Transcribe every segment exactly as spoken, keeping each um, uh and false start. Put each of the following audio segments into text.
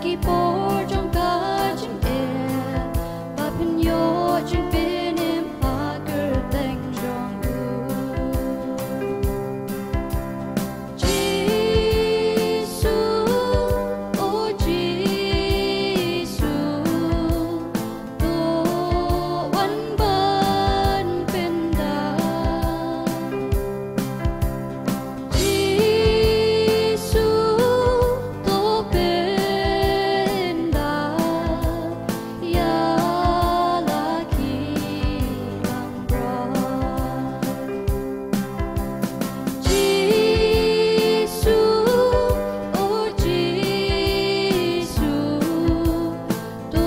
Ki por jong ka jingeh, ba phin ïoh jingpynim ha kyrteng jong u. Jisu, o Jisu, to wan ban pynda. Jisu, to pynda ïa la ki langbrot. Jisu, o Jisu, to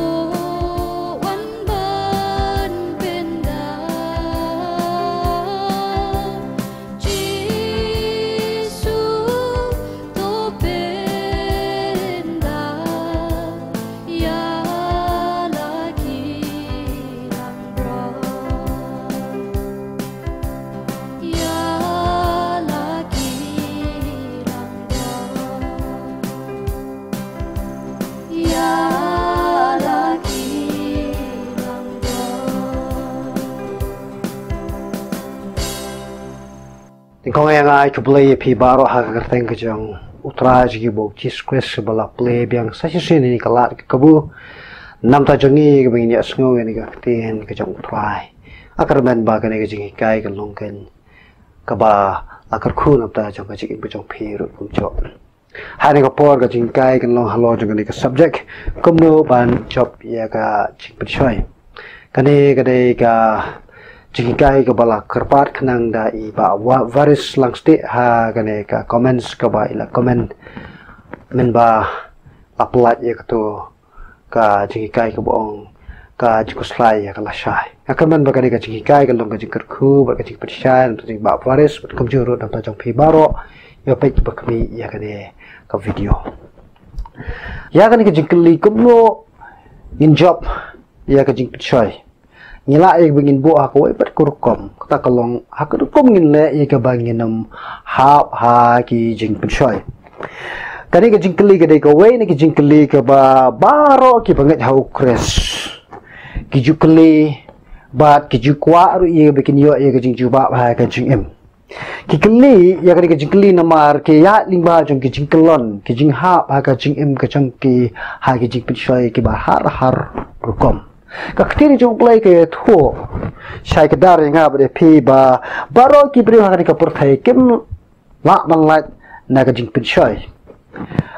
wan ban pynda. Jisu, to pynda ïa la ki langbrot. Ïa la ki langbrot. Ïa la ki langbrot. Nyngkong ïa nga ai khublei ïa phi baroh ha ka kyrteng ka jong U Trai jong ngi bad U Jisu Khrist ba la plie biang sa shisien ïa kane ka lad ka kabu. Namar ta jong ngi kaba ngin ïa sngew ïa kane ka ktien ka jong U Trai. Nga kyrmen ba kane ka jinghikai kan long kan kaba la kyrkhu namar ta jong ka jingim ka jong phi ruh kumjuh. Ha kane ka por ka jinghikai kan long halor jong kane ka subject, kumno ban jop ïa ka jingpynshoi. Kane ka dei ka jinghikai kaba la kyrpad khnang da i Bah Wa-, Varis Langstieh ha kane ka comments kaba i la comment mynba la pyllait ïa kato ka jinghikai kaba ong ka jingkhuslai ïa ka lashai. Nga kyrmen ba kane ka jinghikai kan long ka jingkyrkhu bad ka jingpynshai na ka bynta jong i Bah Varis bad kumjuh ruh na ka bynta jong phi baroh ïa phi kiba khmih ïa kane ka video. Ïa kane ka jingkylli kumno ngin jop ïa ka jingpynshoi. Ngi lah ïa kaba ngin buh ha kawei pat ka rukom, kata ka long ha ka rukom ngin leh ïa kaba ngin ym hap ha ki jingpynshoi. Kane ka jingkylli ka dei kawei na ki jingkylli kaba baroh kiba ngeit ha U Khrist ki ju kylli bad ki ju kwah ruh ïa kaba kin ïoh ïa ka jingjubab ha ka jingim. Ki kylli ïa kane ka jingkylli namar ki ïaid lyngba jong ki jingkyllon, ki jinghap ha ka jingim ka jong ki ha ki jingpynshoi kiba har har rukom. Ka ktien jong U Blei ka ïathuh shai kdar ïa nga bad ïa phi ba baroh ki briew ha kane ka pyrthei kim lah ban lait na ka jingpynshoi.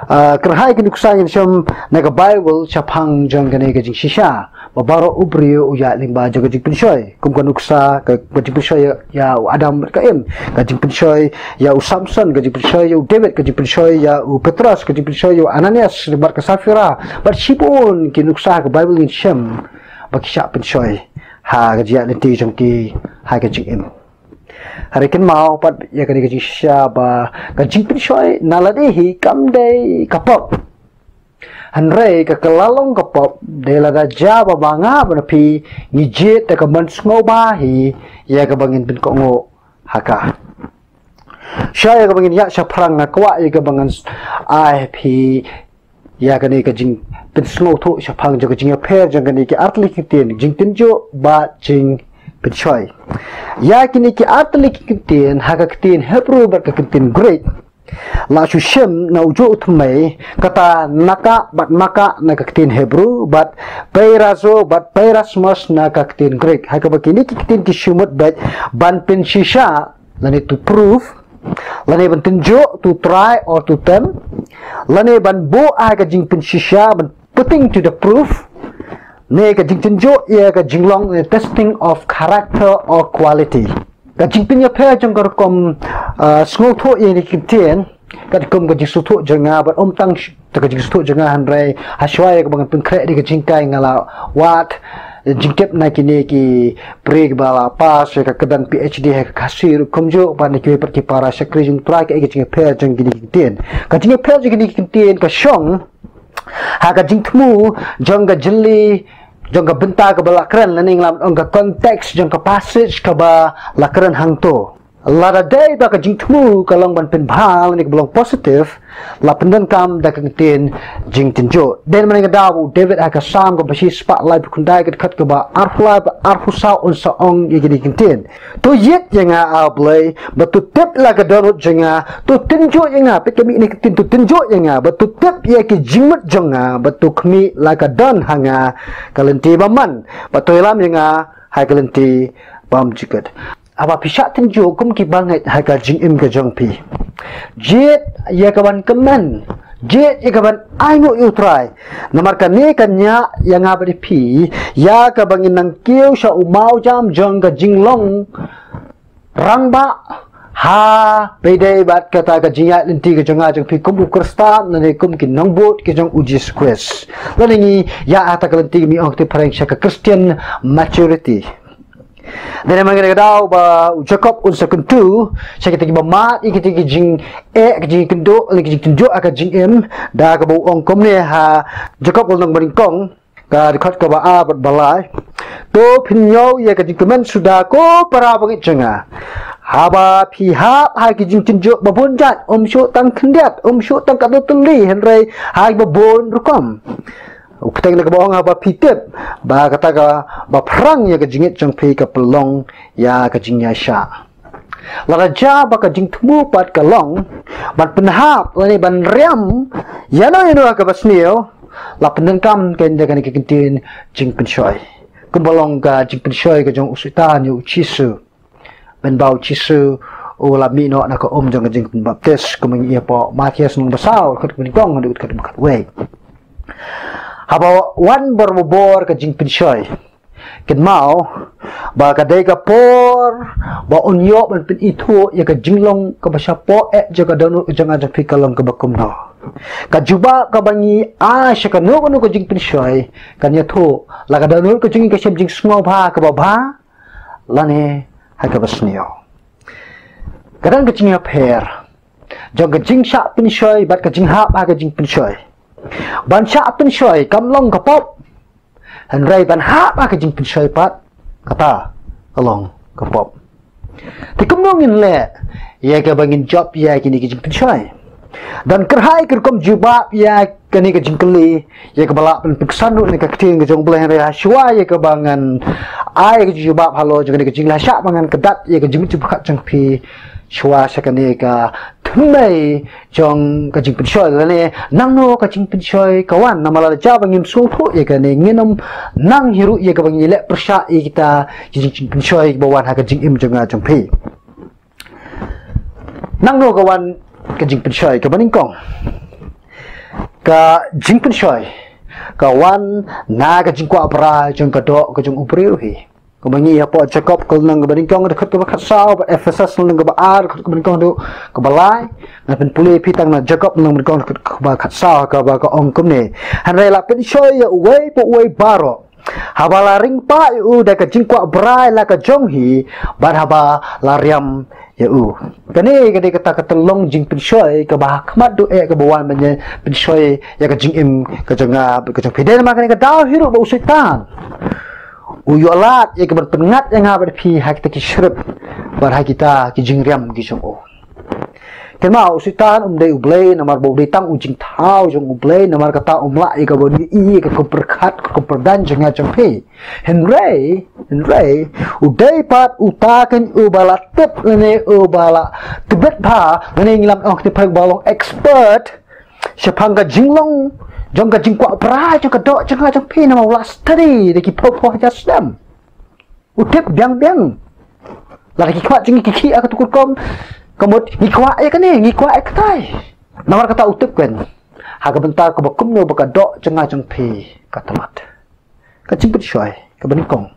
Ah, kyrhai ki nuksa ngin shem na ka Baibl shaphang jong kane ka jingshisha ba baroh u briew u ïaid lyngba jong ka jingpynshoi. Kum ka nuksa ka, ka jingpynshoi ïa, ïa u Adam bad ka Im, ka jingpynshoi ïa u Samson, ka jingpynshoi ïa u David, ka jingpynshoi ïa u Petros, ka jingpynshoi ïa u Ananias bad ka Safira, bad shibun ki nuksa ha ka Baibl ngin shem ba ki shah pynshoi ha ka jingïaid lynti jong ki ha ka jingim. Hynrei kynmaw pat ïa kane ka jingshisha ba ka jingpynshoi na lade hi kam dei ka pop. Hynrei ka, ka la long ka pop dei lada jia ba ma nga bad phi ngi jied da ka mon sngewbha hi ïa kaba ngin pynkohnguh ha ka. Sha ïa kaba ngin ïaid shaphrang nga kwah ïa kaba ngan ai phi ïa kane ka jingpynsngewthuh shaphang jong ka jingïapher jong kane ki artylli ki ktien, jingtynjuh bad jingpynshoi. Ïa kine ki artylli ki ktien ha ka ktien Hebrew bad ka ktien Greek la shu shim na u juh u thymmei, kata naka bad maka na ka ktien Hebrew bad peirazo bad peirasmos na ka ktien Greek. Ha kaba kine ki ktien ki shu mut bad ban pynshisha lane to prove, lane ban tynjuh to try or to tempt, lane ban buh ha ka jingpynshisha ban putting to the proof, ne ka jingtynjuh ïa ka jinglong, ne testing of character or quality. Ka jingpynïapher jong ka rukom, ah, sngewthuh ïa kine ki ktien, katkum ka jingsngewthuh jong nga bad ym tang sh-, ta ka jingsngewthuh jong nga hynrei ha shuwa ïa kaba ngan pynkhreh da ka jinghikai nga la wad jingtip na kine ki briew kiba la pass ïa ka kyrdan PhD ha ka Khasi ruh kumjuh bad na kiwei pat ki para shakri jong U Trai kaei ka jingïapher jong kine ki ktien. Ka jingïapher jong kine ki ktien ka shong ha ka jingthmu jong ka jylli jong ka bynta kaba la kren lane ngi lah ban ong ka context jong ka passage kaba la kren hangto. Lada dei ba ka jingthmu ka long ban pynbha lane ka ba long positive, la pyndonkam da ka ktien jingtynjuh. Dei namar kata ba u David ha ka Salm kaba shi spah laiphew khyndai ka dkhot kaba arphew lai bad arphew saw un sa ong ïa kine ki ktien. To ïeit ïa nga, A Blei, bad to tip la ka dohnud jong nga, to tynjuh ïa nga, peit ka mih ne ka ktien, to tynjuh ïa nga, bad to tip ïa ki jingmut jong nga, bad to khmih la ka don ha nga ka lynti bymman, bad to ïalam ïa nga ha ka lynti bymjukut. Haba phi shah tynjuh kum ki bangeit ha ka jingim ka jong phi, jied ïa ka ban kmen, jied ïa ka ban ainguh ïa u Trai. Namar kane kan ñiah ïa nga bad ïa phi ïa ka ba ngin nang kiew sha u mawjam jong ka jinglong rangbah ha ba ïadei bad kata ka jingïaid lynti ka jong nga jong phi kum u Khristan lane kum ki nongbud ki jong u Jisu Khrist. Lane ngi ïa ata ka lynti ngi ong ha ka phareng sha ka Christian maturity. Dei namar kata ka daw ba u Jakob un sa kyntu sha kita kiba mad ïa kita ki jingeh, ki jingkynduh, ki jingtynjuh ha ka jingim, da kaba u ong kumne ha Jakob lynnong ba nyngkong, ka dkhot kaba ar bad ba lai. To phin ñiew ïa ka jingkmen suda ko para bangeit jong nga. Haba phi hap ha ki jingtynjuh ba bun jait, ym shu tang khyndiat, ym shu tang katto tylli, hynrei ha ki ba bun rukom. U bteng na kaba ong haba phi tip ba kata kaba phrang ïa ka jingngeit jong phi ka pynlong ïa ka jingïaishah. Lada jia ba ka jingthmu pat ka long ban pynhap lane ban riam ïano ïano ha kaba sniew, la pyndonkam kein da kane ka ktien jingpynshoi. Kumba long ka jingpynshoi ka jong u Soitan ïa u Jisu. Mynba u Jisu u la mih noh na ka um jong ka jingpynbaptis, kumba ngi ïa pule Mathaios lynnong ba saw, dkhot kaba nyngkong haduh dkhot kaba khatwei. Haba wan bor bor ka jingpynshoi, kynmaw ba ka dei ka por ba un ïoh ban pynithuh ïa ka jinglong kaba shapoh eh jong ka dohnud jong nga jong phi ka long kaba kumno. Ka jubab kaba ngi ai sha kano kano ka jingpynshoi kan ïathuh la ka dohnud ka jong ngi ka shem jingsngewbha kaba bha lane ha kaba sniew. Ka don ka jingïapher jong ka jingshah pynshoi bad ka jinghap ha ka jingpynshoi. Ban shah pynshoi kam long ka pop, hynrei ban hap ha ka jingpynshoi pat, kata ka long ka pop. Te kumno ngin leh ïa kaba ngin jop ïa kine ki jingpynshoi? Don kyrhai ki rukom jubab ïa kane ka jingkylli, ïa kaba lah ban pynksan ruh na ka ktien ka jong U Blei, hynrei ha shuwa ïa kaba ngan ai ka jingjubab halor jong kane ka jingkylli, shah ba ngan kdat ïa ka jingmut jingpyrkhat jong phi shuwa sha kane ka thymmei jong ka jingpynshoi lane nangno ka jingpynshoi ka wan. Namar lada jia ba ngim sngewthuh ïa kane, ngin ym nang hi ruh ïa kaba ngin leh pyrshah ïa kita ki jing, jingpynshoi ba wan ha ka jingim jong nga jong phi. Nangno ka wan ka jingpynshoi? Kaba nyngkong, ka jingpynshoi ka wan na ka jingkwah brai jong ka doh ka jong u briew hi. Kumba ngi ïa pule Jakob ka lynnong kaba nyngkong dkhot kaba khatsaw, bad Ephesos lynnong kaba ar dkhot kaba nyngkong haduh kaba lai. Ngan pynpule phi tang na Jakob lynnong kaba nyngkong dkhot kaba khatsaw, kaba ka ong kumne: Hynrei la pynshoi ïa uwei pa uwei baroh, haba la ring pah ïa u da ka jingkwah brai la ka jong hi, bad haba la riam ïa u. Kane ka dei kata ka tyllong jingpynshoi kaba ha khmat duh eh kaba wan ban ïa pynshoi ïa ka jingim ka jong nga bad ka jong phi. Dei namar kane ka daw hi ruh ba u Soitan u ïoh lad ïa ka ban pynngat ïa nga bad phi ha kita ki script bad ha kita ki jingriam ki jong u. Kynmaw, u Soitan um dei U Blei, namar ba u dei tang u jingthaw jong U Blei, namar kata um lah ïa ka ban ïohi ïa ka rukom pyrkhat, ka rukom pyrdan jong nga jong phi. Hynrei, hynrei u dei pat uta kein uba la tip lane uba la tbit bha, lane ngi lam ong kti pyrshah ba long expert shaphang ka jinglong jong ka jingkwah brai jong ka doh jong nga jong phi, namar u la study da ki phew phew hajar snem. U tip biang biang. Lada ki khmat jong ngi ki khih ha katu ka rukom, ka mut ngi kwah ïa kane, ngi kwah ïa katai. Namar kata u tip kein ha ka bynta kaba kumno ba ka doh jong nga jong phi ka tymmat. Ka jingpynshoi kaba nyngkong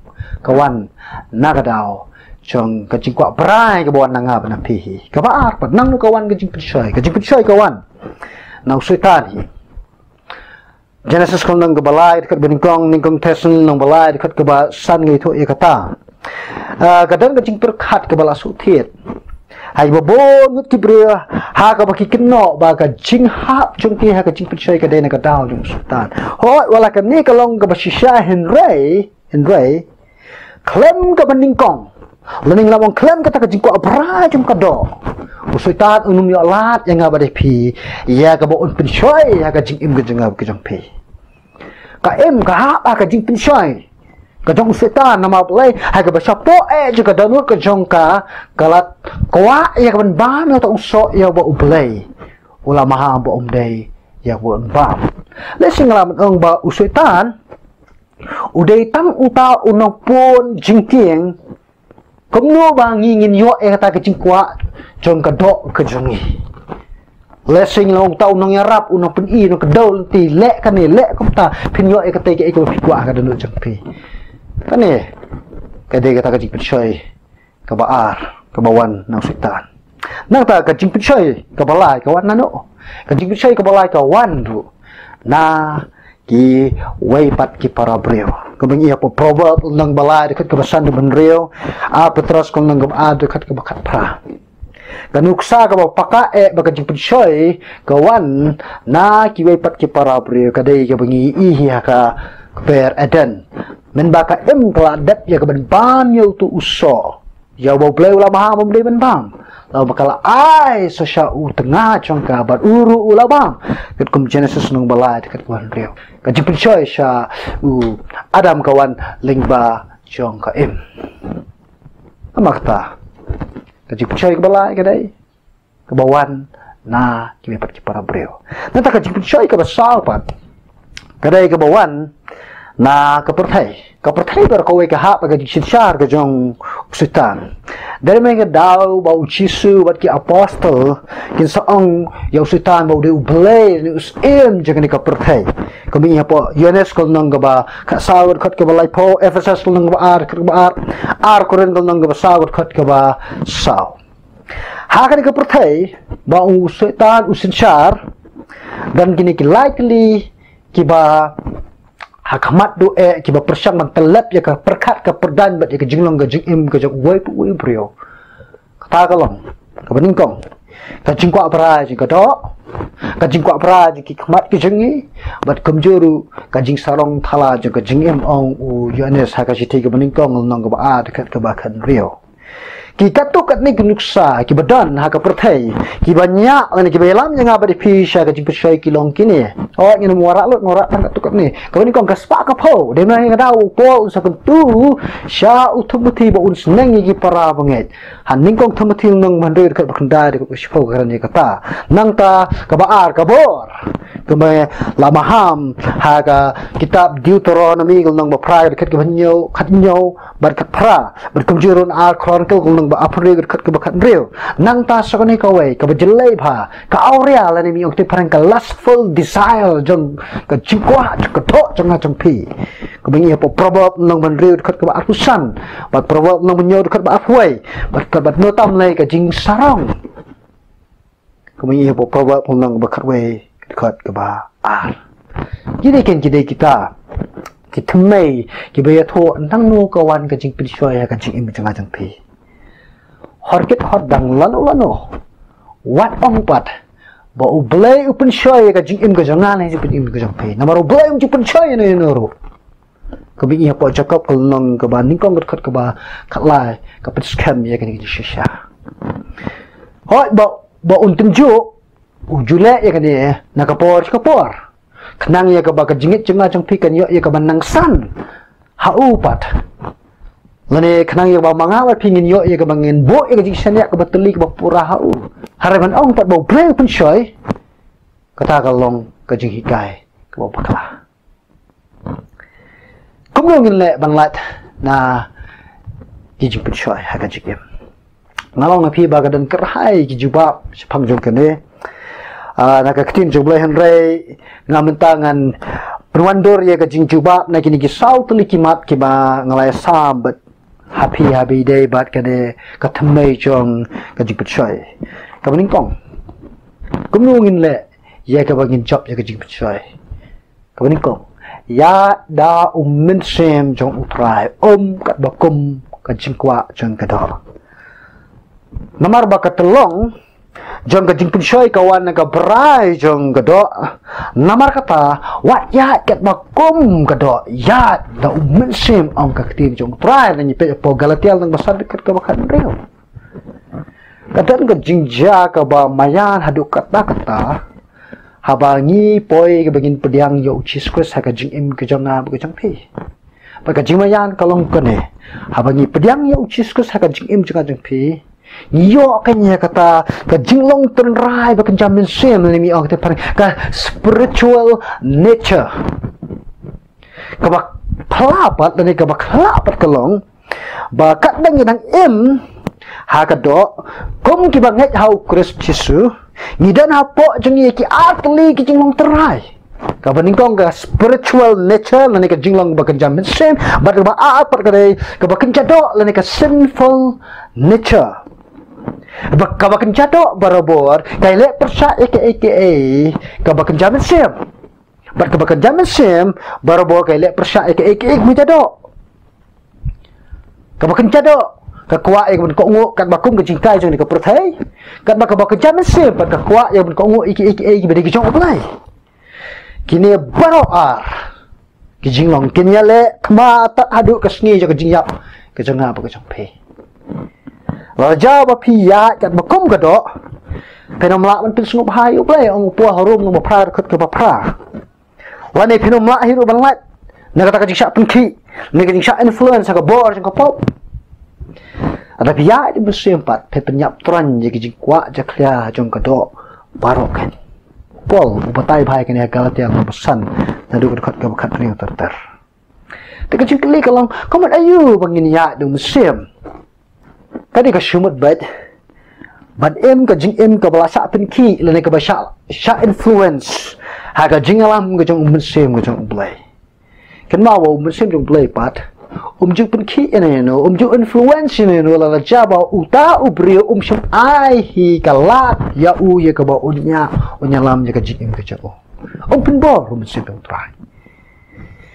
ka wan na ka daw jong ka jingkwah brai kaba wan na nga bad na phi hi. Kaba ar pat, nangno ka wan ka jingpynshoi? Ka jingpynshoi ka wan na u Soitan hi. Genesis ka lynnong kaba lai dkhot ba nyngkong, nyngkong Thessalon lynnong ba lai dkhot kaba san ngi ïathuh ïa kata. Ah, ka don ka jingpyrkhat kaba la shu thied ha kiba bun ngut ki briew, ha kaba ki kynnoh ba ka jinghap jong ki ha ka jingpynshoi ka dei na ka daw jong u Soitan. Hooid, wat la kane ka long kaba shisha, hynrei, hynrei khlem kaba nyngkong, Lane ngi lah ban ong khlem kata ka jingkwah brai jong ka doh, u Soitan un ym ïoh lad ïa nga bad ïa phi ïa kaba un pynshoi ïa ka jingim ka jong nga bad ka jong phi. Ka im ka hap ha ka jingpynshoi ka jong u Soitan, namar balei? Ha kaba shapoh eh jong ka dohnud ka jong ka, ka la kwah ïa ka ban bam ïa uta u soh ïa uba u Blei u la maham ba um dei ïa uba un bam. Lehse ngi lah ban ong ba u Soitan u dei tang uta u nongpynjingtieng. Kumno ba ngi ngin ïoh ïa kata ka jingkwah jong ka doh ka jong ngi? Lehse ngi long uta u nongïarap, u nongpyni, u nongkdew lynti, leh kane, leh kumta, phin ïoh ïa kata kaei kaba phi kwah ha ka dohnud jong phi. Kane ka dei kata ka jingpynshoi kaba ar kaba wan na u Soitan. Nangta ka jingpynshoi kaba lai ka wan nano? Ka jingpynshoi kaba lai ka wan ruh na kiwei pat ki para briew. Kaba ngi ïohi ha Proverb lynnong ba lai dkhot kaba san haduh ba hynriew, Ar Petros lynnong kaba ar dkhot kaba khatphra. Ka nuksa kaba paka eh ba ka jingpynshoi ka wan na kiwei pat ki para briew ka dei kaba ngi ïohi ha ka kper Eden. Mynba ka im ka la dep ïa ka ban bam ïa uto u soh ïa uba u Blei u la maham ba um dei ban bam. La ba ka la ai sa sha u tnga jong ka bad u ruh u la bam. Katkum Genesis lynnong ba lai dkhot kaba hynriew. Ka jingpynshoi sha u Adam ka wan lyngba jong ka im. Namar kata ka jingpynshoi kaba lai ka dei kaba wan na kiwei pat ki para briew. Nangta ka jingpynshoi kaba saw pat ka dei kaba wan na ka pyrthei. Ka pyrthei baroh kawei ka hap ha ka jingsynshar ka jong u Soitan. Dei ma ka daw ba u Jisu bad ki apostol kin sa ong ïa u Soitan ba u dei u blei ne u syiem jong kane ka pyrthei. Kumba ngi ïohi hapoh Ïoannis lynnong kaba khatsaw dkhot kaba laiphew, Ephesus lynnong kaba ar dkhot kaba ar, Ar Korinth lynnong kaba saw dkhot kaba saw. Ha kane ka pyrthei ba u Soitan u synshar, don kine ki lai tylli kiba ha khmat duh eh kiba pyrshang ban tyllep ïa ka pyrkhat ka pyrdaiñ bad ïa ka jinglong ka jingim ka jong uwei pa uwei u briew. Kata ka long kaba nyngkong ka jingkwah brai jong ka doh, ka jingkwah brai jong ki khmat ki jong ngi, bad kumjuh ruh ka jingsarong thala jong ka jingim, ong u Ïoannis ha ka shithi kaba nyngkong lynnong kaba ar dkhot kaba khathynriew. Ki katto katne ki nuksa kiba don ha ka pyrthei kiba ñiah lane kiba ïalam ïa nga bad ïa phi sha ka jingpynshoi ki long kine. Oh, ngin ym wanrah lut, wanrah tang katto katne. Kaba nyngkong ka spah ka phew. Dei ma nga daw u Paul un sa kyntu sha u Timothi ba un sneng ïa ki para bangeit. Ha nyngkong Timothi lynnong ba hynriew dkhot ba khyndai dkhot ba shiphew ka kren ïa kata. Nangta kaba ar ka bor. Kumba la maham ha ka kitab Deuteronomi lynnong ba phra dkhot kaba hynñiew, khathynñiew bad khatphra, bad kumjuh ruh Ar Chronicle lynnong ba arphew hynriew dkhot kaba khathynriew. Nangta sa kane kawei kaba jyllei bha, ka awria lane ma ngi ong ha ka phareng ka lustful desire jong ka jingkwah jong ka doh jong nga jong phi. Kaba ngi ïohi hapoh Proverb lynnong ba hynriew dkhot kaba arphew san, bad Proverb lynnong ba hynñiew dkhot ba arphew wei, bad kaba ar tam lei ka jingsarong. Kaba ngi ïohi hapoh Proverb lynnong ba khatwei dkhot kaba ar. Kine ki dei kita ki thymmei kiba ïathuh nangno ka wan ka jingpynshoi ha ka jingim jong nga jong phi. Hor kit hor dang lano lano, wat ong pat ba u Blei u pynshoi ha ka jingim ka jong nga ne jingim ka jong phi. Namar u Blei um ju pynshoi ïano ïano ruh. Kaba ngi ïohi hapoh Jakob lynnong kaba nyngkong dkhot kaba khatlai ka pynskhem ïa kane ka jingshisha. Hooid ba, ba un tynjuh u ju leh ïa kane na ka por sha ka por. Khnang ïa kaba ka jingngeit jong nga jong phi kan ïoh ïa kaba nang san ha u pat. Lane khnang ïa kaba ma nga bad phi ngin ïoh ïa kaba ngin buh ïa ka jingshaniah kaba tylli kaba pura ha u. Hynrei ban ong pat ba u Blei u pynshoi, kata ka long ka jinghikai kaba bakla. Kumno ngin leh ban lait na ki jingpynshoi ha ka jingim? Nga ong ïa phi ba ka don kyrhai ki jubab shaphang jong kane. Ah, na ka ktien jong U Blei, hynrei nga mynta ngan pynwandur ïa ka jingjubab na kine ki saw tylli ki mat kiba nga la ïasam bad ha phi ha ba ïadei bad kane ka thymmei jong ka jingpynshoi. Kaba nyngkong, kumno ngin leh ïa kaba ngin jop ïa ka jingpynshoi? Kaba nyngkong, ïada u Mynsiem jong U Trai, um katba kum ka jingkwah jong ka doh. Namar ba ka tyllong jong ka jingpynshoi ka wan na ka brai jong ka doh. Namar kata, wat ïaid katba kum ka doh, ïaid da u mynsiem, ong ka ktien jong u Trai. Ngi peit hapoh Galatia lynnong ba san, dkhot kaba khathynriew. Ka don ka jingjia kaba maïan haduh katta katta haba ngi poi kaba ngin pdiang ïa u Jisu Khrist ha ka jingim ka jong nga bad ka jong phi. Bad ka jingmaïan ka long kane, haba ngi pdiang ïa u Jisu Khrist ha ka jingim jong nga jong phi, ngi ïoh kane, kata ka jinglong tynrai ba kynja mynsiem, lane ngi ong kata pat ka spiritual nature. Kaba phylla pat, lane kaba khylla pat ka long ba katba ngi dang im ha ka doh kum kiba ngeit ha u Khrist Jisu, ngi don hapoh jong ngi ki artylli ki jinglong tynrai. Kaba nyngkong ka spiritual nature, lane ka jinglong ba kynja mynsiem, bad kaba ar pat ka dei kaba kynja doh, lane ka sinful nature. Ba, kaba kynja doh barabor ka ïaleh pyrshah ïa kaei kaei kaba kynja mynsiem. Bad kaba kynja mynsiem barabor ka ïaleh pyrshah ïa kaei kaei kaba kynja doh. Kaba kynja doh ka kwah ïa kaban kohnguh katba kum ka jinghikai jong kane ka pyrthei. Katba kaba kynja mynsiem pat ka kwah ïa kaban kohnguh ïa kaei kaei kaba dei ka jong U Blei. Kine baroh ar ki jinglong kin ïaleh thma tad haduh ka sngi jong ka jingïap ka jong nga bad ka jong phi. Lada jia ba phi ïaid katba kum ka doh, phin ym lah ban pynsngewbha ïa U Blei, ong u Paul ha Rom lynnong ba phra, dkhot kaba phra. Lane phin ym lah hi ruh ban lait na kata ka jingshah pynkhih, na ka jingshah influence ha ka bor jong ka pop. Lada phi ïaid da u mynsiem pat, phin pynïap tyrwa ïa ki jingkwah jakhlia jong ka doh baroh khein. Paul u batai bha ïa kane ha Galatia lynnong ba san, naduh ka dkhot kaba khathynriew ter ter. Te ka jingkylli ka long, ka mut aïu ba ngin ïaid da u mynsiem? Ka dei ka shu mut beit ban im ka jingim kaba la shah pynkhih, lane kaba shah, shah influence ha ka jingïalam ka jong u mynsiem ka jong U Blei. Kynmaw ba u mynsiem jong U Blei pat um ju pynkhih ïano ïano, um ju influence ïano ïano, lada jia ba uta u briew um shym ai hi ka lad ïa u ïa kaba un ïa, un ïalam ïa ka jingim ka jong u. Um pynbor u mynsiem jong U Trai.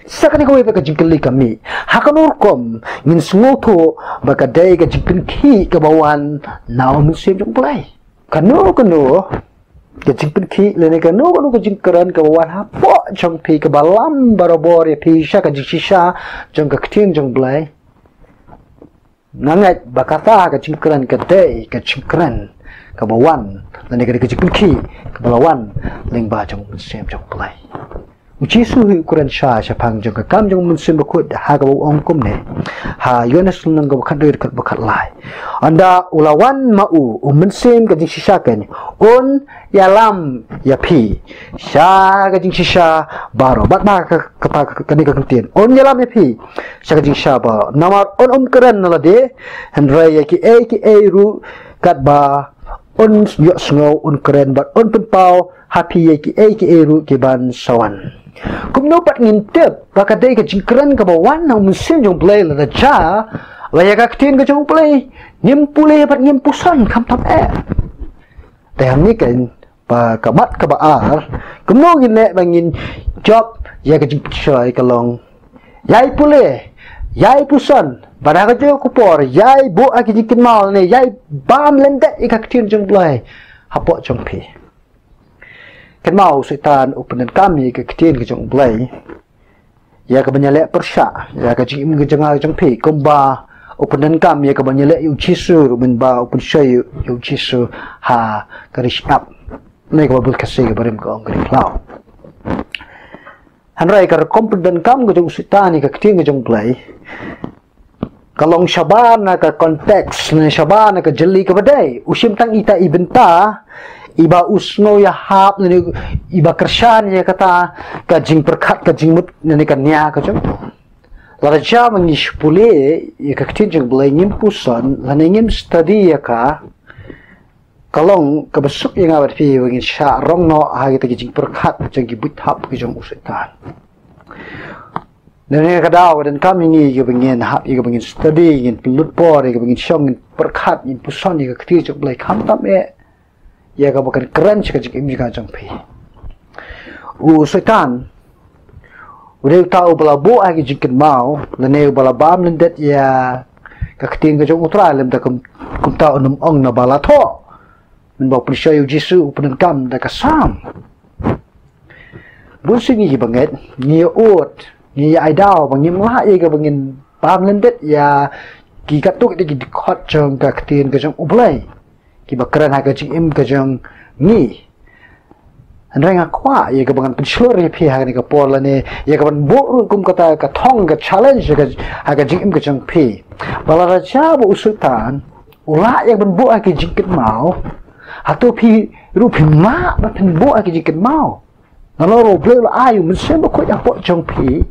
Sa kane kawei pat ka jingkylli ka mih, ha kano rukom ngin sngewthuh ba ka dei ka jingpynkhih kaba wan na u mynsiem jong U Blei? Kano kano ka jingpynkhih lane kano kano ka jingkren kaba wan hapoh jong phi kaba lam barabor ïa phi sha ka jingshisha jong ka ktien jong U Blei? Nga ngeit ba kata ka jingkren ka dei ka jingkren kaba wan, lane ka dei ka jingpynkhih kaba la wan lyngba jong u Mynsiem jong U Blei. U Jisu hi u kren sha shaphang jong ka kam jong u Mynsiem Bakhuid ha kaba u ong kumne ha Ïoannis lynnong kaba khathynriew dkhot ba khatlai: Ynda u la wan ma u, u Mynsiem ka jingshisha keiñ, un ïalam ïa phi sha ka jingshisha baroh. Bad ba ka, ka, ka, kane ka kyntien, un ïalam ïa phi sha ka jingshisha baroh. Namar un ym kren na lade, hynrei ïa kiei kiei ruh katba un ïohsngew un kren, bad un pynpaw ha phi ïa kiei kiei ruh kiban sa wan. Kumno pat ngin tip ba ka dei ka jingkren kaba wan na u Mynsiem jong U Blei? Lada jia ba ïa ka ktien ka jong U Blei ngim pule bad ngim puson, khamtam eh. Te hangne keiñ ba ka mat kaba ar, kumno ngin leh ba ngin jop ïa ka jingpynshoi? Ka long, ïai pule, ïai puson, bad ha kajuh ka por ïai buh ha ki jingkynmaw ne ïai bam lyndet ïa ka ktien jong U Blei hapoh jong phi. Kynmaw, u Soitan u pyndonkam ïa ka ktien ka jong U Blei ïa kaban ïaleh pyrshah ïa ka jingim ka jong nga jong phi, kumba u pyndonkam ïa kaban ïaleh ïa u Jisu ruh mynba u pynshoi ïa u Jisu ha ka ri shyiap. Ne kaba bun ka ktien kaba rim ka ong ka ri khlaw. Hynrei ka rukom pyndonkam ka jong u Soitan ïa ka ktien ka jong U Blei ka long shabar na ka context ne shabar na ka jylli kaba dei. U shim tang ita i bynta iba u sngew ïahap ne iba kyrshan ïa kata ka jingpyrkhat, ka jingmut ne ka nia ka jong u. Lada jia ba ngi shu pule ïa ka ktien jong U Blei, ngim puson lane ngim study ïa ka, ka long kaba suk ïa nga bad phi ba ngin shah rong noh ha kita ki jingpyrkhat jong ki buit hap ki jong u Soitan. Lane ka daw ka donkam ïa ngi ïa kaba ngin hap, ïa kaba ngin study, ngin pynlut por, ïa kaba ngin shong, ngin pyrkhat, ngin puson ïa ka ktien jong U Blei, khamtam eh ïa kaba kan kren sha ka jingim jong nga jong phi. U Soitan u dei uta uba la buh ha ki jingkynmaw lane uba la bam lyndet ïa ka ktien ka jong U Trai, lymda kum, kumta un ym ong naba la thoh. Mynba u pynshoi ïa u Jisu u pyndonkam da ka Salm. Bun sien ngi kiba ngeit, ngi ïa ud, ngi ïa ai daw ba ngim lah ïa kaba ngin bam lyndet ïa ki katto katne ki dkhot jong ka ktien ka jong U Blei kiba kren ha ka jingim ka jong ngi. Hynrei nga kwah ïa kaba ngan pynshlur ïa phi ha kane ka por lane ïa kaban buh ruh kum kata ka thong, ka challenge ha ka, ha ka jingim ka jong phi. Ba lada jia ba u Soitan u lah ïa kaban buh ha ki jingkynmaw, hato phi ruh phim lah ban pynbuh ha ki jingkynmaw? Nalor U Blei u la ai U Mynsiem Bakhuid hapoh jong phi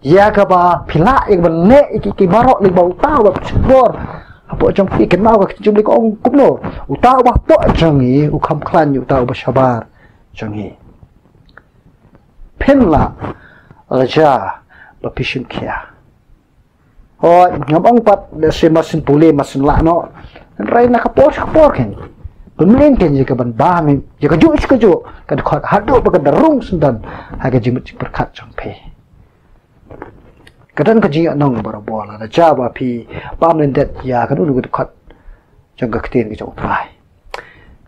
ïa kaba phi lah ïa kaban leh ïa ki, ki baroh lyngba uta uba pynshngaiñ hapoh jong phi. Kynmaw ka ktien jong U Blei ka ong kumno: Uta uba hapoh jong ngi u kham khlaiñ ïa uta uba shabar jong ngi. Phin lah lada jia ba phi shim khia. Hooid, ngam ong pat lehse mar syn pule mar syn lah noh. Hynrei na ka por sha ka por kein, pynmlien kein ïa kaban bam ïa kajuh sha kajuh ka dkhot haduh ba kan da rung syndon ha ka jingmut jingpyrkhat jong phi. Ka don ka jingïakhun barabor lada jia ba phi bam lyndet ïa kano kano ka dkhot jong ka ktien ka jong U Trai.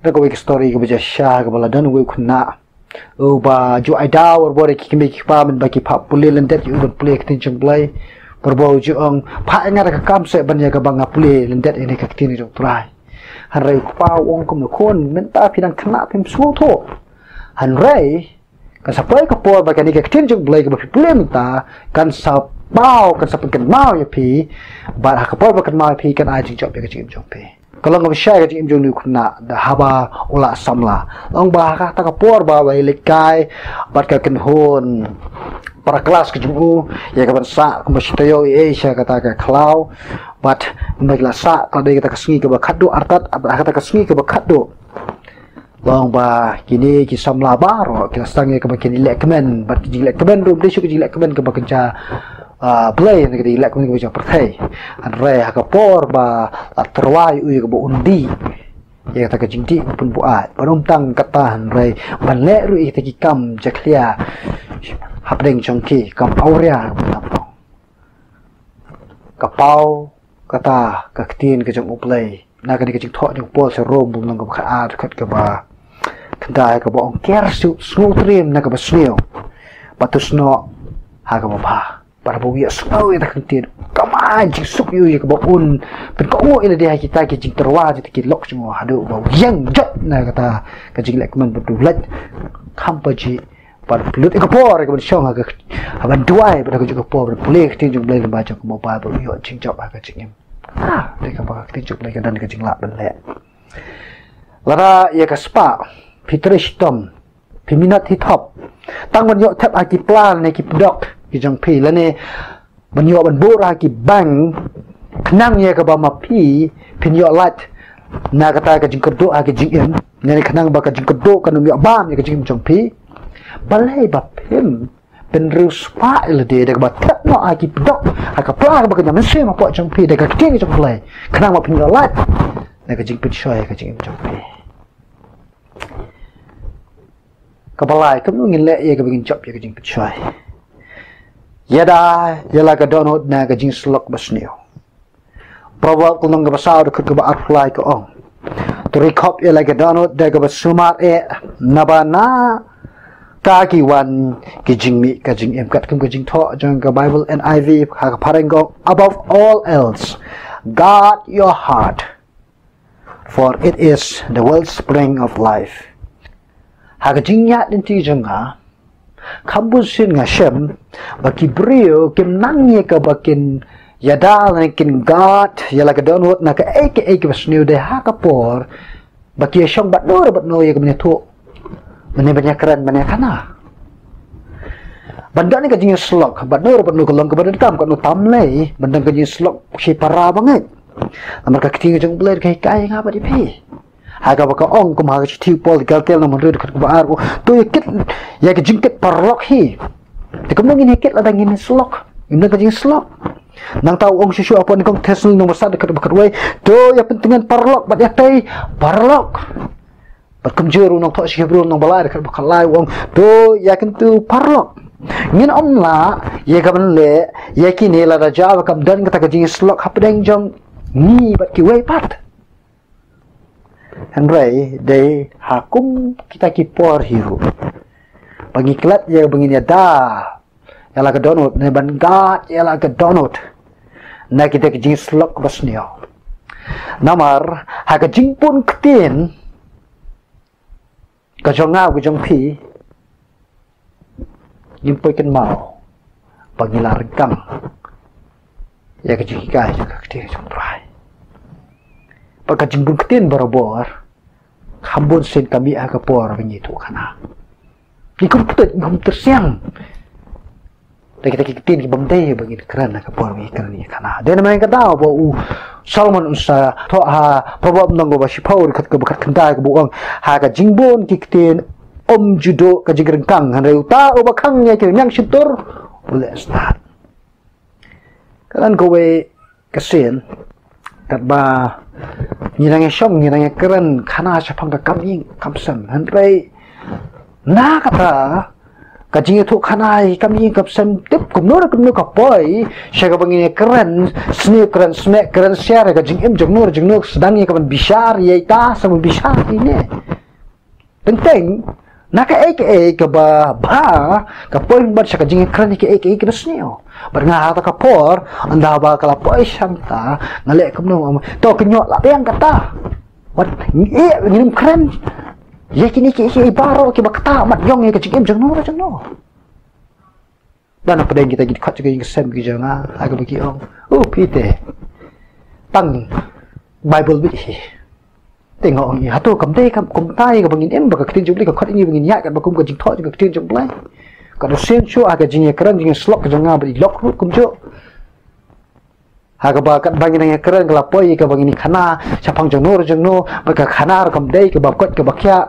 Da kawei ka story kaba jia shisha kaba la don uwei u khynnah uba ju ai daw barabor ïa ki kmie ki kpa mynba ki phah pule lyndet ïa u ban pule ka ktien jong U Blei. Barabor u ju ong, phah ïa nga da ka kam seh ban ïa kaba nga pule lyndet ïa kane ka ktien jong U Trai. Hynrei u kpa u ong kumno, khun, mynta phi dang khynnah phim sngewthuh. Hynrei kan sa poi ka por ba kane ka ktien jong U Blei kaba phi pule mynta kan sa paw, kan sa pynkynmaw ïa phi. Bad ha ka por ba kynmaw ïa phi kan ai jingjop ïa ka jingim jong phi. Ka long kaba shai ka jingim jong une u khynnah da haba u la samla. Long ba ha kata ka por ba u leit kai bad ka kynhun para klas ka jong u ïa kaban sah kumba shi taïew ei ei sha kata ka khlaw. Bad kumba ki la sah, ka la dei kata ka sngi kaba khatduh artat, bad ha kata ka sngi kaba khatduh long ba kine ki samla baroh ki la sdang ïa kaba kin leh kmen, bad ki jingleh kmen ruh ym dei shuh ki jingleh kmen kaba kynja, ah, Blei, ne ki jingleh kmen kaba kynja pyrthei. Hynrei ha ka por ba la tyrwa ïa u ïa kaba un dih ïa kata ka jingdih ba pynbuaid, bad ym tang kata hynrei ban leh ruh ïa kita ki kam jakhlia hapdeng jong ki, kam awria, ka paw kata ka ktien ka jong U Blei. Na kane ka jingthoh jong u Paul sha Rom, bung lynnong kaba khatar, dkhot kaba khyndai, kaba ong, ker shuh, sngewtriem na kaba sniew, bad to snoh ha kaba bha. Bad haba u ïohsngew ïa kata ka ktien, kam ai jingsuk ïa u ïa kaba un pynkohnguh ïa lade ha kita ki jingtyrwa jong kita ki lok jong u, haduh ba u ïeng jot na kata ka jingleh kmen bad u leit kham pajih. Bad pynlut ïa ka por ïa kaban shong ha ka, ha ban duwai, bad ha kajuh ka por ban pule ka ktien jong U Blei lyngba jong ka mobile, bad u ïoh jingjop ha ka jingim. Ah, dei kaba ka ktien jong U Blei ka don ka jinglah ban leh. Lada ïa ka spah phi trei shitom, phi minot hi thop tang ban ïoh thep ha ki pla ne ki pdok ki jong phi, lane ban ïoh ban buh ha ki bank, khnang ïa kaba ma phi phin ïoh lait na kata ka jingkyrduh ha ka jingim, ne khnang ba ka jingkyrduh kan ym ïoh bam ïa ka jingim jong phi. Balei ba phim pynriewspah ïa lade da kaba thep noh ha ki pdok, ha ka pla kaba kynja mynsiem hapoh jong phi da ka ktien jong U Blei, khnang ba phin ïoh lait na ka jingpynshoi ha ka jingim jong phi? Kaba lai, kumno ngin leh ïa kaba ngin jop ïa ka jingpynshoi? Ïada ïa la ka dohnud na ka jingsyllok basniew. Proverb ka lynnong kaba saw, dkhot kaba arphew lai ka ong, to ri khop ïa la ka dohnud da kaba sumar eh, naba na ka ki wan ki jingmih ka jingim. Katkum ka jingthoh jong ka Bible N I V, ha ka phareng ka ong, above all else, guard your heart, for it is the wellspring of life. Ha ka jingïaid lynti jong nga, kham bun sien nga shem ba ki briew kim nang ïa kaba kin ïada lane kin guard ïa la ka dohnud na kaei kaei kaba sniew, dei ha ka por ba ki ïashong bad no re bad no ïa ka ban ïathuh, ban ïa, ban ïakren, ban ïakhana. Ban don ka jingïasyllok bad no re bad no ka long kaba donkam, katno tam lei ban don ka jingïasyllok shi para bangeit. Namar ka ktien jong U Blei ka hikai ïa nga bad ïa phi. Ha kaba ka ong kum ha ka shithi u Paul ha ki Galati lynnong hynriew, dkhot kaba ar, u, to ïa kit ïa ka jingkit paralok hi. Te kumno ngin ïa kit lada ngim ïasyllok, ngim don ka jingïasyllok? Nangta u ong shuh shuh hapoh Nyngkong Thessaloni lynnong ba san, dkhot ba khatwei, to ïa pyntngen paralok bad ïa tei paralok. Bad kumjuh ruh u nongthoh sha ki Hebru lynnong ba lai, dkhot ba khatlai, u ong, to ïa kyntu paralok. Ngin ym lah ïa kaban leh ïa kine lada jia ba kam don kata ka jingïasyllok hapdeng jong ngi bad kiwei pat. Hynrei dei ha kum kita ki por hi ruh ba ngi klet ïa ba ngin ïada ïa la ka dohnud, ne ban gad ïa la ka dohnud na kita ki jingïasyllok ba sniew. Namar ha ka jingbun ktien ka jong nga, ka jong phi, ngim poi kynmaw ba ngi la ryngkang ïa ka jinghikai jong ka ktien jong U Trai. Ba ka jingbun ktien barabor kham bun sien ka mih ha ka por ba ngi ïathuh khana. Ngi kum putut, ngi kum putut siang. Da kita ki ktien ki bym dei ba ngin kren ha ka por ba ngi kren ïa khana. Dei namar kata ba u Solomon u sa thoh ha Proverb lynnong kaba shiphew, dkhot kaba khatkhyndai, kaba ong, ha ka jingbun ki ktien ym ju duh ka jingryngkang, hynrei uta uba khang ïa ki rmiang shyntur u leh stad. Ka don kawei ka sien katba ngi nang ïashong, ngi nang ïakren khana shaphang ka kam ïing kam sem, hynrei na kata ka jingïathuh khana ïa ka kam ïing kam sem, tip kumno na kumno ka poi sha kaba ngin ïakren sniew, kren smiej, kren siar ïa ka jingim jong no jong no, sdang ïa ka ban bishar ïa ita, sa ban bishar ïa ine. Teng teng na kaei kaei kaba bha ka poi bad sha ka jingkren ïa kaei kaei kaba sniew. Bad nga ha kata ka por, ynda ba ka la poi sha kata, nga leh kumno, to kynjoh la biang kata. Wat ngi, ngim kren ïa kine kiei kiei baroh kiba kata mat ïong ïa ka jingim jong no jong no. Don na pdeng kita ki dkhot jong ka ïing ka sem ki jong nga, ha kaba ki ong, u phi te tang Bible beit hi. Te nga ong ïa, hato kam dei, kam kumta ïa kaba ngin im, ba ka ktien jong U Blei ka khot ïa ngi ba ngin ïaid katba kum ka jingthoh jong ka ktien jong U Blei? Ka da sien shuh ha ka jingïakren jingïasyllok ka jong nga bad i lok ruh kumjuh. Ha kaba katba ngi nang ïakren ka la poi ïa kaba ngin ïakhana shaphang jong no jong no, bad ka khana ruh kam dei kaba koit kaba khiah.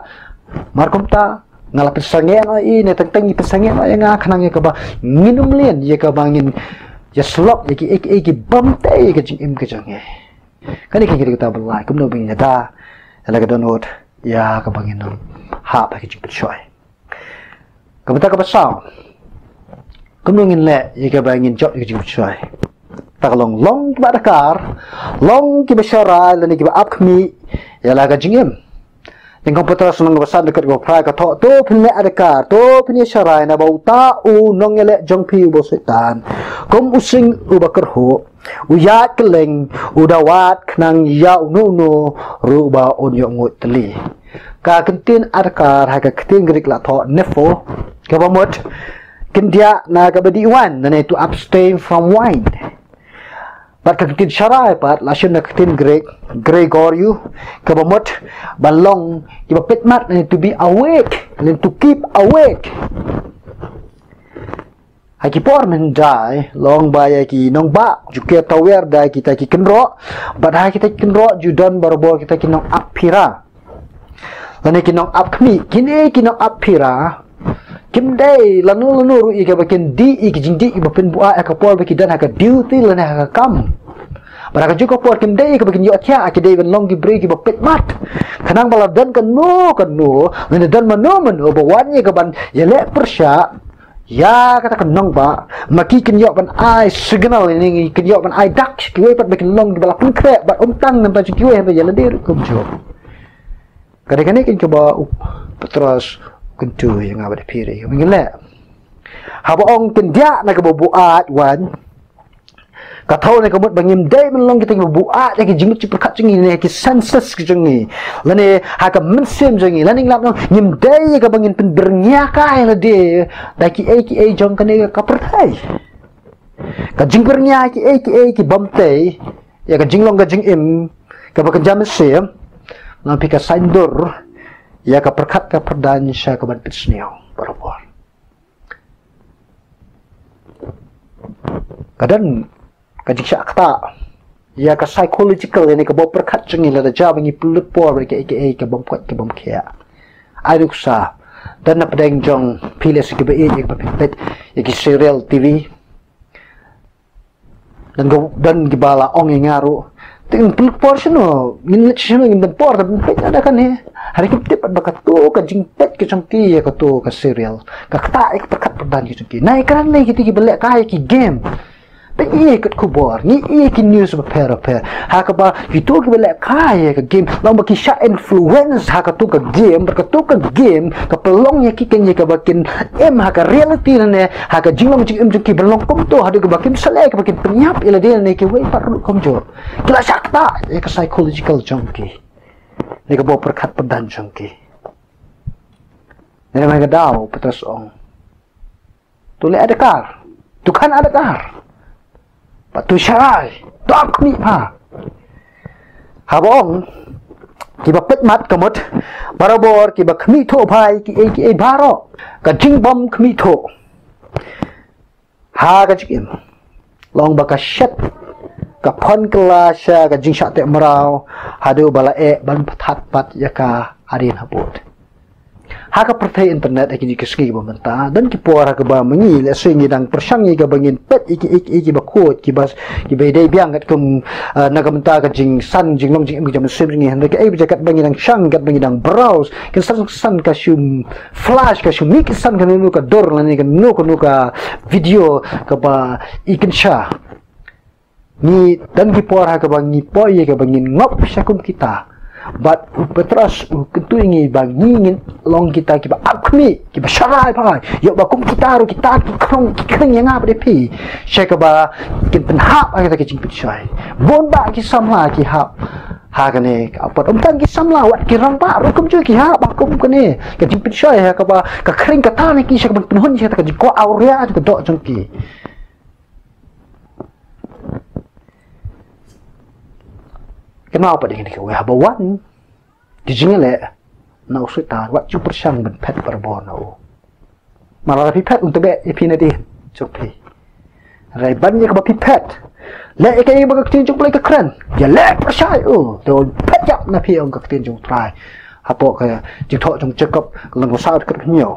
Mar kumta nga la pynsangeh noh ïa i, ne teng teng i pynsangeh noh ïa nga, khnang ïa kaba ngin ym leh ïa kaba ngin ïasyllok ïa kiei kiei ki bym dei ïa ka jingim ka jong ngi. Kane ka dei kata ba lai kumno ba ngin ïada ïa la ka dohnud ïa kaba ngin ym hap ha ka jingpynshoi. Ka bynta kaba saw, kumno ngin leh ïa kaba ngin jop ïa ka jingpynshoi? Ta ka long, long kiba dakar, long kiba sharai lane kiba ap khmih ïa la ka jingim. Nyngkong Petros lynnong kaba san, dkhot kaba phra ka thoh, to phin leh adakar, to phin ïasharai, naba uta u nongïaleh jong phi uba u Soitan, kum u sing uba kyrhuh, u ïaid kylleng, u da wad khnang ïa uno uno ruh ba un ïoh nguid tylli. Ka ktien adakar ha ka ktien Greek la thoh nepho, kaba mut kyndiah na kaba dih wine, lane to abstain from wine. Bad ka ktien sharai pat la shim na ka ktien Greek gregorio, kaba mut ban long kiba peit mat, lane to be awake, lane to keep awake. Ha ki por mynhyndai, long ba ïa ki nongbah ju ker tawiar da kita ki kynroh, bad ha kita ki kynroh ju don barabor kita ki nongap phira, lane ki nongap khmih. Kine ki nongap phira kim dei lano lano ruh ïa kaba kin dih ïa ki jingdih kiba pynbuaid ha ka por ba ki don ha ka duty lane ha ka kam. Bad ha kajuh ka por kim dei ïa kaba kin ïohthiah, ki dei ban long ki briew kiba peit mat, khnang ba la don kano kano lane don mano mano ba wan ïa kaban ïaleh pyrshah ïa kata ka nongbah, ma ki kin ïoh ban ai signal, ne kin ïoh ban ai dak sha kiwei pat ba kin long kiba la pynkhreh bad ym tang namar sha kiwei, hynrei ïa lade ruh kumjuh. Ka dei kane keiñ kaba u Petros u kyntu ïa nga bad ïa phi, ïa kaba ngin leh. Haba ong kyndiah na kaba buaid wine, ka thoh ne ka mut ba ngim dei ban long kita kiba buaid ïa ki jingmut jingpyrkhat jong ngi, ne ki senses ki jong ngi, lane ha ka mynsiem jong ngi, lane ngi lap noh, ngim dei ïa kaba ngin pynbyrngia kai lade da kiei kiei jong kane ka pyrthei. Ka jingbyrngia kiei kiei ki bym tei ïa ka jinglong ka jingim kaba kynja mynsiem, nang phi ka saiñdur ïa ka pyrkhat ka pyrdan sha kaban pynsniew barabor. Ka don ka jingshah ktah ïa ka psychological, ïa ne kaba pyrkhat jong ngi lada jia ba ngi pynlut por bad kiei kiei ki bym koit ki bym khiah. Ai nuksa, don na pdeng jong phi lehse kiba ïeit ïa kiba pynpeit ïa ki serial T V. Don ka, don kiba la ong ïa nga ruh, te ngin pynlut por shano, ngin leit shano, ngin don por te ban peit na da kane? Hynrei kim tip ba kato ka jingpeit ka jong ki ïa kato ka serial ka ktah ïa ka pyrkhat pyrdan ka jong ki. Nai kren lei kiti kiba lehkai ïa ki game. Peit ïa ki khubor, ngi ïohi ki news bapher bapher. Ha kaba kito kiba leh kai ïa ka game, long ba ki shah influence ha kato ka game, bad kato ka game ka pynlong ïa ki kane kaba kin im ha ka reality lane ha ka jinglong jingim jong ki, ban long kumto haduh kaba kim sa leh kaba kin pynïap ïa lade lane kiwei pat ruh kumjuh. Ki la shah ktah ïa ka psychological jong ki, ne ka bor pyrkhat pyrdan jong ki. Ne ma ka daw Petros ong, to leh adkar, to khan adkar, bad to sharai, to ap khmih bha. Haba ong kiba peit mat ka mut, barabor kiba khmih thuh bha ïa kiei kiei baroh, ka jingbym khmih thuh ha ka jingim long ba ka shet, ka pynkylla sha ka jingshah teh mraw haduh ba la eh ban pynthait pat ïa ka hadien habud. Ha ka pyrthei internet ha kine ki sngi kiba mynta, don ki por ha kaba ma ngi lehse ngi dang pyrshang ïa kaba ngin peit ïa ki, ïa ki, ïa kiba khuid, kiba, kiba dei biang katkum, eh, na ka bynta ka jingsan jinglong jingim ka jong mynsiem jong ngi, hynrei kaei ba jia katba ngi dang shang, katba ngi dang browse, kin san san ka shu flash, ka shu mih kin san kano kano ka dur lane kano kano ka video kaba i kynsha. Ngi don ki por ha kaba ngi poi ïa kaba ngin ngop sha kum kita. Bad u Petros u kyntu ïa ngi ba ngi ngin long kita kiba ap khmih, kiba sharai bha, ïoh ba kum kita ruh kita ki khong ki khring ïa nga bad ïa phi, sha kaba kin pynhap ha kita ki jingpynshoi. Bun bah ki samla ki hap ha kane ka apot, ym tang ki samla, wat ki rangbah ruh kumjuh ki hap ha kum kane ka jingpynshoi, ha kaba ka khring ka tan ïa ki sha kaba pynhun sha kata ka jingkwah awria jong ka doh jong ki. Kynmaw pat ïa kane kawei, haba wan ki jingleh na u Soitan, wat ju pyrshang ban phet barabor na u. Namar lada phi phet, un tbeh ïa phi nadien jong phi. Hynrei ban ïa kaba phi phet, leh ïa kaei ba ka ktien jong U Blei ka kren. Ïaleh pyrshah ïa u, te un phet ïap na phi, ong ka ktien jong U Trai hapoh ka Jingthoh jong u Jakob, lynnong saw, dkhot hynñiew.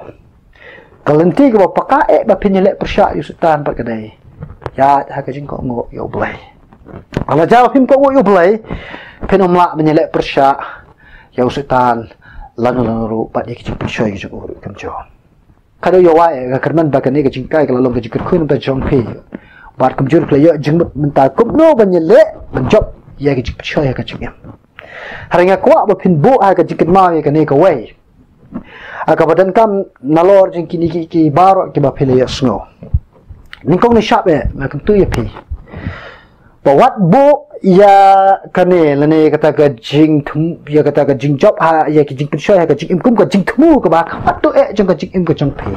Ka lynti kaba paka eh ba phin ïaleh pyrshah ïa u Soitan pat ka dei ïaid ha ka jingkohnguh ïa U Blei. Ka la jia ba phim kohnguh ïa U Blei, phin ym lah ban ïaleh pyrshah ïa u Soitan lano lano ruh bad ïa ki jingpynshoi ki jong u ruh kumjuh. Ka dei ïa wai ka kyrmen ba kane ka jinghikai ka la long ka jingkyrkhu na ka bynta jong phi. Bad kumjuh ka la ïoh jingmut mynta kumno ban ïaleh ban jop ïa ka jingpynshoi ha ka jingim. Hynrei nga kwah ba phin buh ha ka jingkynmaw ïa kane kawei, ha kaba donkam nalor jong kine ki, ki baroh kiba phi la ïohsngew. Nyngkong nyngshap eh nga kyntu ïa phi ba wat buh ïa kane lane kata ka jingthmu, ïa kata ka jingjop ha, ïa ki jingpynshoi ha ka jingim kum ka jingthmu kaba khmat duh eh jong ka jingim ka jong phi.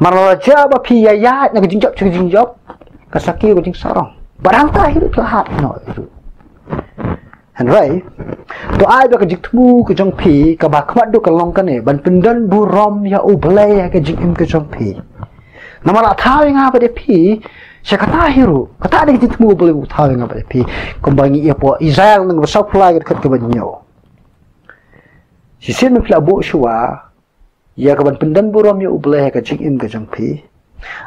Namar lada jia ba phi ïaid na ka jingjop sha ka jingjop, ka sa kiew ka jingsarong. Bad hangta hi ruh phi la hap noh hi ruh. Hynrei to ai ba ka jingthmu ka jong phi kaba khmat duh ka long kane, ban pyndon burom ïa U Blei ha ka jingim ka jong phi. Namar la thaw ïa nga bad ïa phi sha kata hi ruh, kata dei ka jingthmu U Blei u thaw ïa nga bad ïa phi. Kumba ngi ïohi hapoh Isaiah lynnong ba sawphew lai, ka dkhot kaba hynñiew. Shisien ma phi la buh shuwa ïa ka ban pyndon burom ïa U Blei ha ka jingim ka jong phi,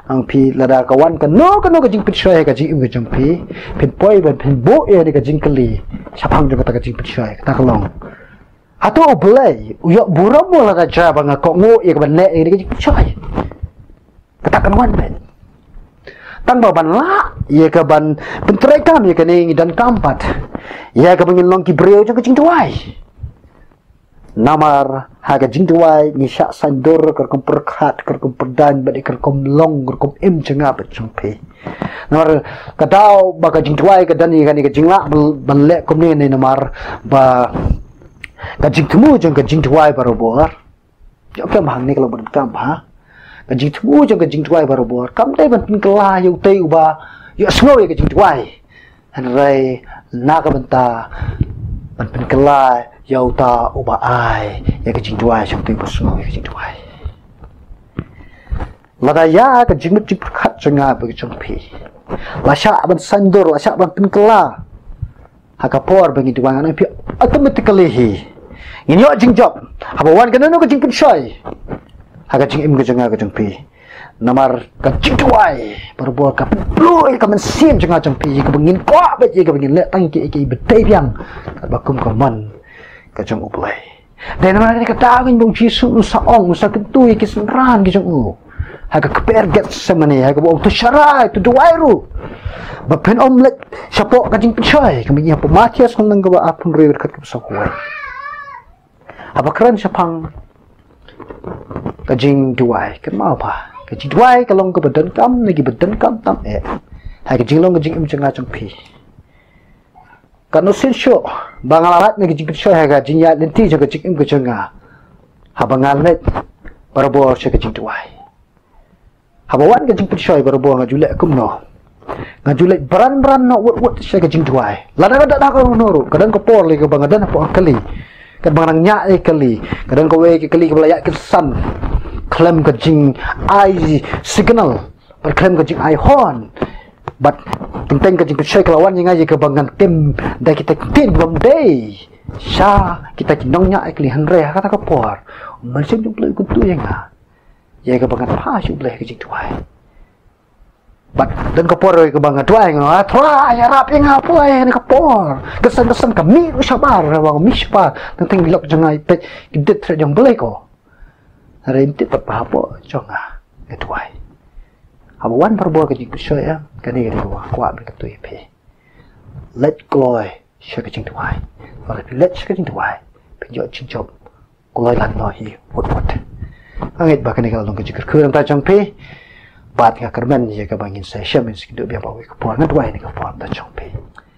ang phi, lada ka wan kano kano ka jingpynshoi ha ka jingim ka jong phi, phin poi ban phin buh ïa kane ka jingkylli shaphang jong kata ka jingpynshoi, kata ka long, hato U Blei u ïoh burom mo lada jia ba nga kohnguh ïa ka ban leh ïa kane ka jingpynshoi? Kata kan wan beit. Tang ba ban lah ïa ka ban pyntreikam ïa kane, ngi donkam pat ïa ka ba ngin long ki briew jong ka jingduwai. Namar ha ka jingduwai ngi shah saiñdur ka rukom pyrkhat, ka rukom pyrdan bad ka rukom long, ka rukom im jong nga bad jong phi. Namar ka daw ba ka jingduwai ka don ïa kane ka jinglah ban, ban leh kumne ne, namar ba ka jingthmu jong ka jingduwai barabor, ïoh kem hangne ka long ba donkam ha ka jingthmu jong ka jingduwai barabor, kam dei ban pynkylla ïa utei uba ïohsngew ïa ka jingduwai, hynrei na ka bynta ban pynkylla ïa uta uba ai ïa ka jingduwai sha utei uba sngew ïa ka jingduwai. Lada ïa ka jingmut jingpyrkhat jong nga bad jong phi la shah ban saiñdur, la shah ban pynkylla ha ka por ba ngi duwai, ngan ong ïa phi, automatically hi ngin ïoh jingjop. Haba wan kano kano ka jingpynshoi ha ka jingim ka jong nga ka jong phi, namar ka jingduwai barabor ka pynpluh ïa ka mynsiem jong nga jong phi, ïa kaba ngin kwah bad ïa kaba ngin leh tang ïa kiei kiei ba dei biang, katba kum ka mon ka jong U Blei. Dei namar kata ka daw ngin ba U Jisu un sa ong, un sa kyntu ïa ki synran ki jong u. Ha ka kper Gethsemane, ha kaba u ong to sharai, to duwai ruh. Ba phin ym leit shapoh ka jingpynshoi, ka mynta ha Mathaios lynnong kaba arphew hynriew dkhot kaba saw kawei. Haba kren shaphang ka jingduwai, kynmaw ba ka jingduwai ka long kaba donkam na kiba donkam tam eh. Ha ka jinglong ka jingim jong nga jong phi. Katno sien shuh ba nga la rat na ka jingpynshoi ha ka jingïaid lynti jong ka jingim ka jong nga. Haba nga leit barabor sha ka jingduwai. Haba wan ka jingpynshoi barabor nga ju leh kumno. Nga ju leh bran bran noh wut wut sha ka jingduwai. Lada ka don ha kano kano ruh, ka don ka por lei kaba nga don hapoh kali. Katba nga dang ñiah ïa kali, ka don kawei ka kali kaba la ïaid kynsan khlem ka jingai signal bad khlem ka jingai horn. Bad teng teng ka jingpynshoi ka la wan ïa nga ïa kaba ngan tim da kita ki ktien bym dei sha kita ki nongñiah ïa kali, hynrei ha kata ka por U Mynsiem jong U Blei u kyntu ïa nga ïa kaba ngan phai sha U Blei ha ka jingduwai. Bad don ka por kaba nga duwai, nga ong, ah, Trai, ïarap ïa nga poi ha kane ka por. Kynsan kynsan ka mih ruh shabar, nga ong, mih shabar. Teng teng ki lok jong nga i peit ki dei thret jong U Blei ko. Hynrei ym tip pat ba hapoh jong nga, nga duwai. Haba wan barabor ka jingpynshoi, eh, kane ka dei kaba nga kwah ban kyntu ïa phi. Leit kloi sha ka jingduwai. Bad lada phi leit sha ka jingduwai, phin ïoh jingjop kloi lano hi wut wut. Nga ngeit ba kane ka la long ka jingkyrkhu nangta jong phi. Bad nga kyrmen ïa kaba ngin sa ïashem, ngin sa ïakynduh biang bad kawei ka por, nga duwai ïa kane ka por nangta jong phi.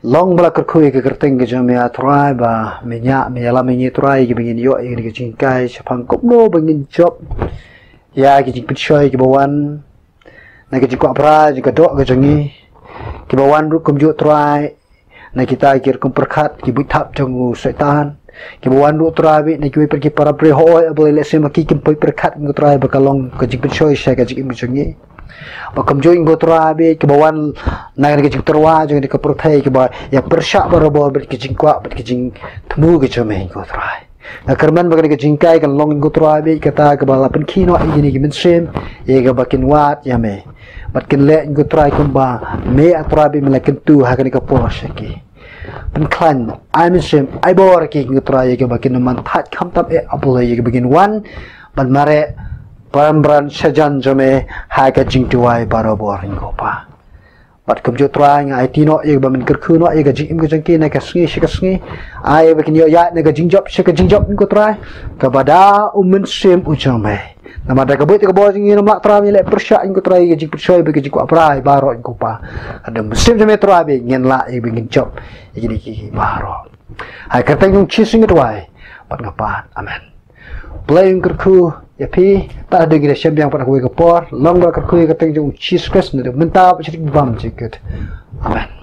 Long ba la kyrkhu ïa ka kyrteng ka jong me, ah Trai, ba me ñiah, me ïalam ïa ngi, Trai, ïa kiba ngin ïoh ïa kane ka jinghikai shaphang kumno ba ngin jop ïa ki jingpynshoi kiba wan na ka jingkwah brai jong ka doh ka jong ngi, kiba wan ruh kumjuh, Trai, na kita ki rukom pyrkhat, ki buit thap jong u Soitan, kiba wan ruh, Trai, bad na kiwei pat ki para briew, hooid, A Blei, lehse ma ki kim poi pyrkhat, ko Trai, ba ka long ka jingpynshoi sha ka jingim jong ngi. Ba kumjuh, ko Trai, bad kiba wan na ka jingtyrwa jong ka pyrthei, kiba ïa pyrshah barabor bad ka jingkwah bad ka jingthmu ka jong me, ko Trai. Nga kyrmen ba kane ka jinghikai kan long, ko Trai, bad kata kaba la pynkhih noh ïa kine ki mynsiem ïa kaba kin wad ïa me bad kin leh, ko Trai, kumba me, ah Trai, bad me la kyntu ha kane ka por sha ki. Pynkhlaiñ, ai mynsiem, ai bor ïa ki, ko Trai, ïa kaba kin ym man thait khamtam eh, A Blei, ïa kaba kin wan ban mareh bran bran sha jan jong me ha ka jingduwai barabor, ko Pa. Bad kumjuh, Trai, nga aiti noh ïa kaba men kyrkhu noh ïa ka jingim ka jong ki na ka sngi sha ka sngi. Ai ba kin ïoh ïaid na ka jingjop sha ka jingjop, ko Trai, kaba da U Mynsiem u jong me. Namar da ka buit da ka bor jong ngi ngim lah, Trai, ban leh pyrshah, ko Trai, ïa ka jingpynshoi bad ka jingkwah brai baroh, ko Pa. Hynrei da U Mynsiem jong me, Trai, bad ngin lah ïa ba ngin jop ïa kine ki baroh. Ha ka kyrteng jong U Jisu nga duwai bad nga pan. Amen. Blei un kyrkhu ïa phi. Tad haduh ngin ïashem biang pat ha kawei ka por, long ba la kyrkhu ïa ka kyrteng jong U Jisu Khrist, naduh mynta bad shaduh bymjukut. Amen.